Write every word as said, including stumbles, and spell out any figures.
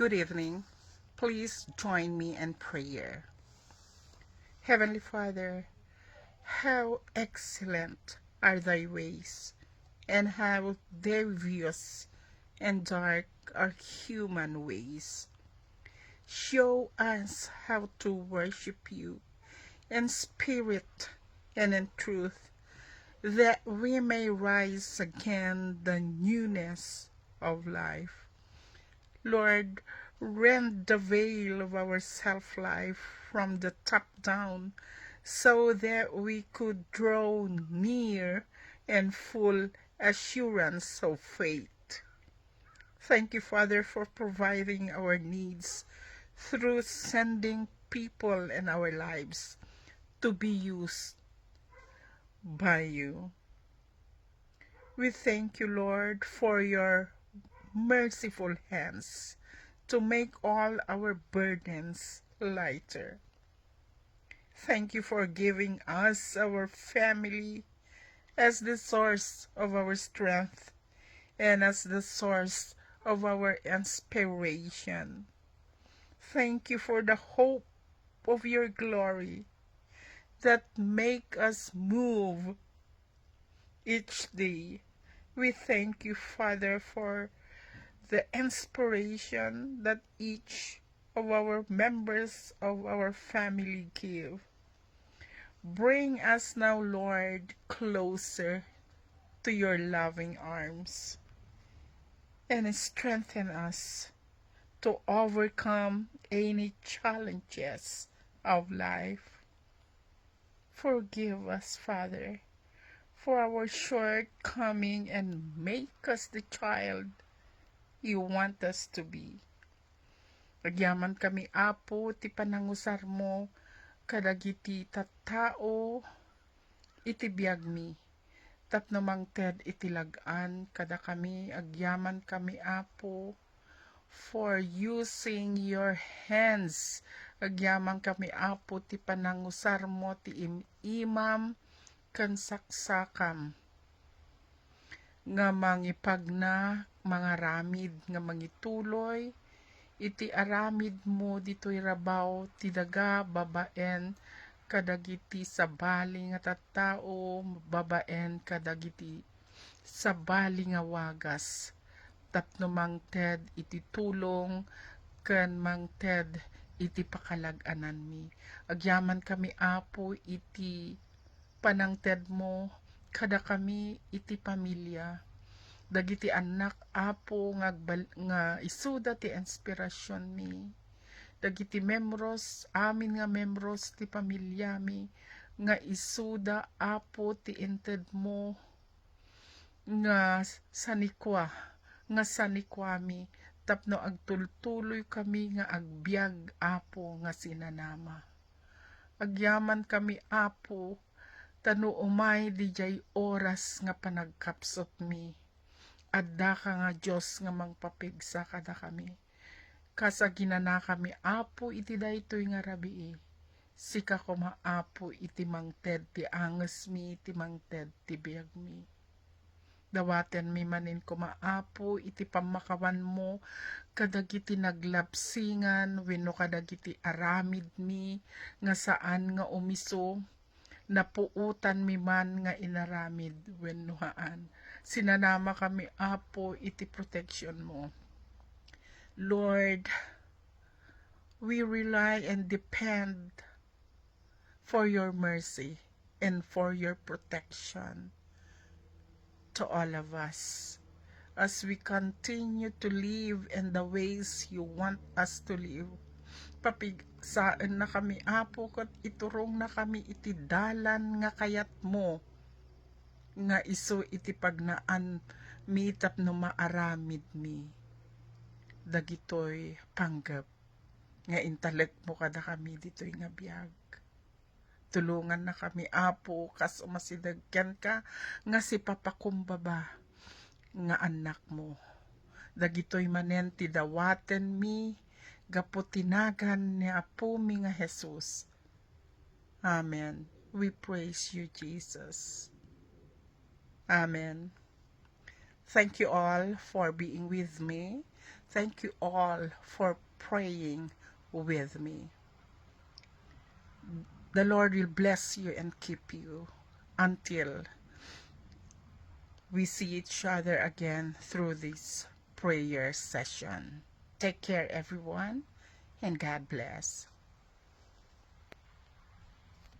Good evening. Please join me in prayer. Heavenly Father, how excellent are thy ways, and how devious and dark are human ways. Show us how to worship you in spirit and in truth, that we may rise again the newness of life. Lord, rend the veil of our self life from the top down, so that we could draw near in full assurance of faith. Thank you, Father, for providing our needs through sending people in our lives to be used by you. We thank you, Lord, for your merciful hands to make all our burdens lighter. Thank you for giving us our family as the source of our strength and as the source of our inspiration. Thank you for the hope of your glory that make us move each day. We thank you, Father, for the inspiration that each of our members of our family give. Bring us now, Lord, closer to your loving arms and strengthen us to overcome any challenges of life. Forgive us, Father, for our shortcoming and make us the child you want us to be. Agyaman kami, Apo, ti panangusarmo kadagiti tattao iti biagmi tapno mangted iti lag-an kadakami. Agyaman kami, Apo, for using your hands. Agyaman kami, Apo, ti panangusarmo ti im-imam ken saksakam nga mangipagna, mangaramid nga mangituloy iti aramidmo ditoy rabaw ti daga babaen kadagiti sabali nga tattao, babaen kadagiti sabali nga wagas, tapno mangted iti tulong ken mangted iti pakalag-ananmi. Agyaman kami, Apo, iti panangtedmo kadakami iti pamilia. Dagiti annak, Apo, nga agbal-, nga isuda ti inspirasionmi. Dagiti membros, amin nga membros ti pamiliami, nga isuda, Apo, ti intedmo nga sanikua, nga sanikuami, tapno agtultuloy kami nga agbiag, Apo, nga sinanama. Agyaman kami, Apo, ta no umay didiay oras nga panagkapsutmi, addaka nga Dios nga mangpapigsa kadakami. Kas aginanakami, Apo, iti daytoy nga rabii, sika koma, Apo, iti mangted ti angesmi, ti mangted ti biagmi. Dawatenmi manen koma, Apo, iti pammakawanmo kadagiti naglabsingan wenno kadagiti aramidmi nga saan nga umiso, napuotanmi man nga inaramid wenno haan. Sinanamakami, Apo, iti proteksionmo. Lord, we rely and depend for your mercy and for your protection to all of us as we continue to live in the ways you want us to live. Papigsaennakami, Apo, ket iturongnakami iti dalan nga kayatmo nga isu iti pagnaanmi tapno maaramidmi dagitoy panggep nga intalekmo kadakami ditoy nga biag. Tulongannakami, Apo, kas umasideg kenka nga sipapakumbaba nga annakmo. Dagitoy manen ti dawatenmi gapu ti nagan ni Apomi nga Jesus. Amen. We praise you, Jesus. Amen. Thank you all for being with me. Thank you all for praying with me. The Lord will bless you and keep you until we see each other again through this prayer session. Take care, everyone, and God bless.